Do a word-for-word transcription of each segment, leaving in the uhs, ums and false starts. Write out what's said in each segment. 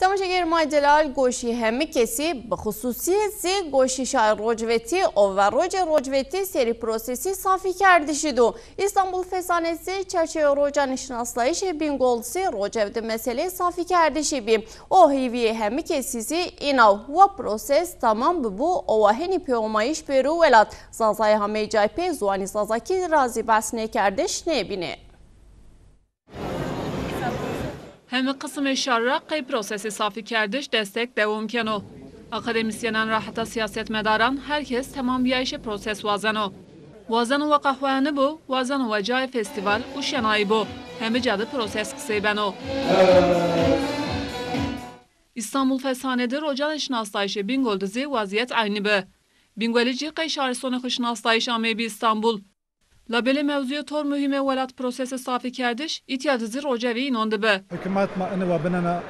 Temaşegerê ma delal, goşî hemî kesî, bi xusûsîyet zî goşî şarê rocvetî û verocê rocvetî serî prosesî safîkerdişî do. Îstanbul Fesanet zî çerçevê rocanê şinasnayîşê Bîngol zî rocev de meseleyê safîkerdişî bî. O hîvîyê hemî kesî zî înaw wa proses tamam bibû û wa henî pêomayîş bêro welat. Zazayê hameyî cayê pê ziwanî zazakî ra zî behs nêkerdiş nêbînê. Heme qisimê şar ra qey prosesê safîkerdiş destek dewom keno. Akademîsyenan ra heta sîyasetmedaran her kes temambîyayîşê proses wazeno. Wazeno wa qehweyanî bo, wazeno wa cayê festîval û şenayî bo. Heme ca de proses qisey beno. Îstanbul Fesanê de rocanê şinasnayîşê Bîngol de zî wazîyet eynî bi. Bîngolî cî qey şaristonê xo şinasnayîş ameybî Îstanbul. Labelê mewzûyê tor muhîm ê welat prosesê safîkerdiş, îtya de zî rocevî înon de bi. Hikûmet ma ini wa binena,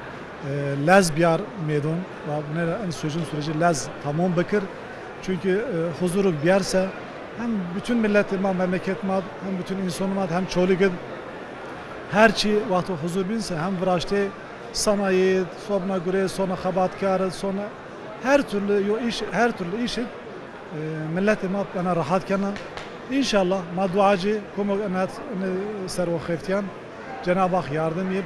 e, lez biyar meydon, wa binena in çözüm süreci lez tamam bikir. Çünkü, e, huzuru biyarse hem bütün milletê ma, memleket ma, hem bütün insanê ma, hem Çolîg id her çî wexto huzur bînse hem viraştê sanayi, sobna gure, sona xebatkar, sona her türlü yo iş, her türlü iş id E, milletê ma bena rahat kena. İnşallah ma duacî komo enat ini ser o xeftîyan Cenab-ı Hak yardım yip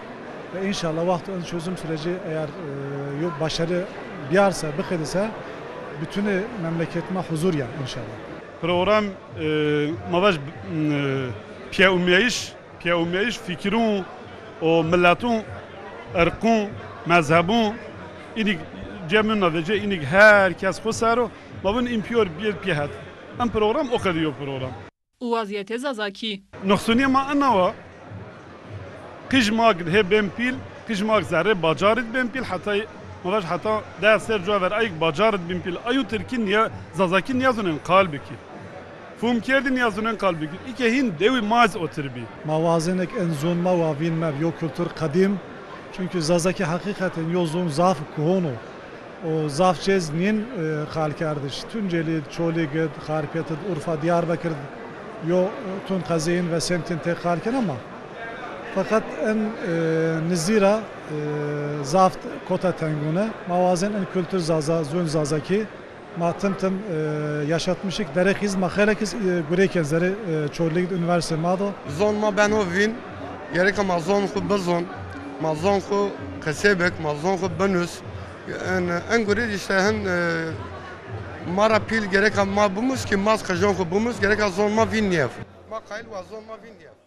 ve inşallah wexto in çözüm süreci eğer, e, yo başarı biyarsa, bixedise, bütünü memleket ma huzur ya inşallah. Program, e, ma vaj, e, pîyeumîyayîş, pîyeumîyayîş fikirûn û miletûn, irqûn, mezhebûn, înîg cemûn na vece, înîg her kes xo ser o, ma vûn în pîyor bîyêr pî het. În program o qedî yo program. Û wazîyetê zazakî. Nuqsûnîyê ma ina wa, qij ma hê bên pîl, qij ma zerrê bacar id bên pîl, heta, ma vaj heta des ser cuwa ver ayik bacar id bên pîl. Ayo tirkî nîya, zazakî nîyazûn în qal bikî. Fûm kerdî nîyazûn în qal bikî. Îke hîn dewî ma zî otir bî. Ma wazênek in zûn ma wa vîn mev, yo kultur qedîm. Çünkü zazakî heqîqeten yo zûn zaf kuhon o. O zaf cez nîn, e, qalkerdiş. Tunceli, Çolîg id, Xarpêt id, Urfa, Diyarbekir id yo, e, tun qezêyin ve semtîn tê qal ken ama feqet in, e, nizî ra, e, zaf kota tengûne. Ma wazên in kultur zaza, zûn zazakî ma tim tim, e, yaşatmışık. Derek iz ma xeylek iz, e, gureyken zerê, e, Çolîg id, üniversite ma do. Zon ma beno vîn, gereka ma zon xu bizon, ma zon xu qesê bik, ma zon xu binus. En, en gurê de işte hin, e, ma ra pîl gereka ma bimus ki ma qijon xu bimus, gereka zon ma vîn nîyev. Ma qayil wa zon ma vîn nîyev.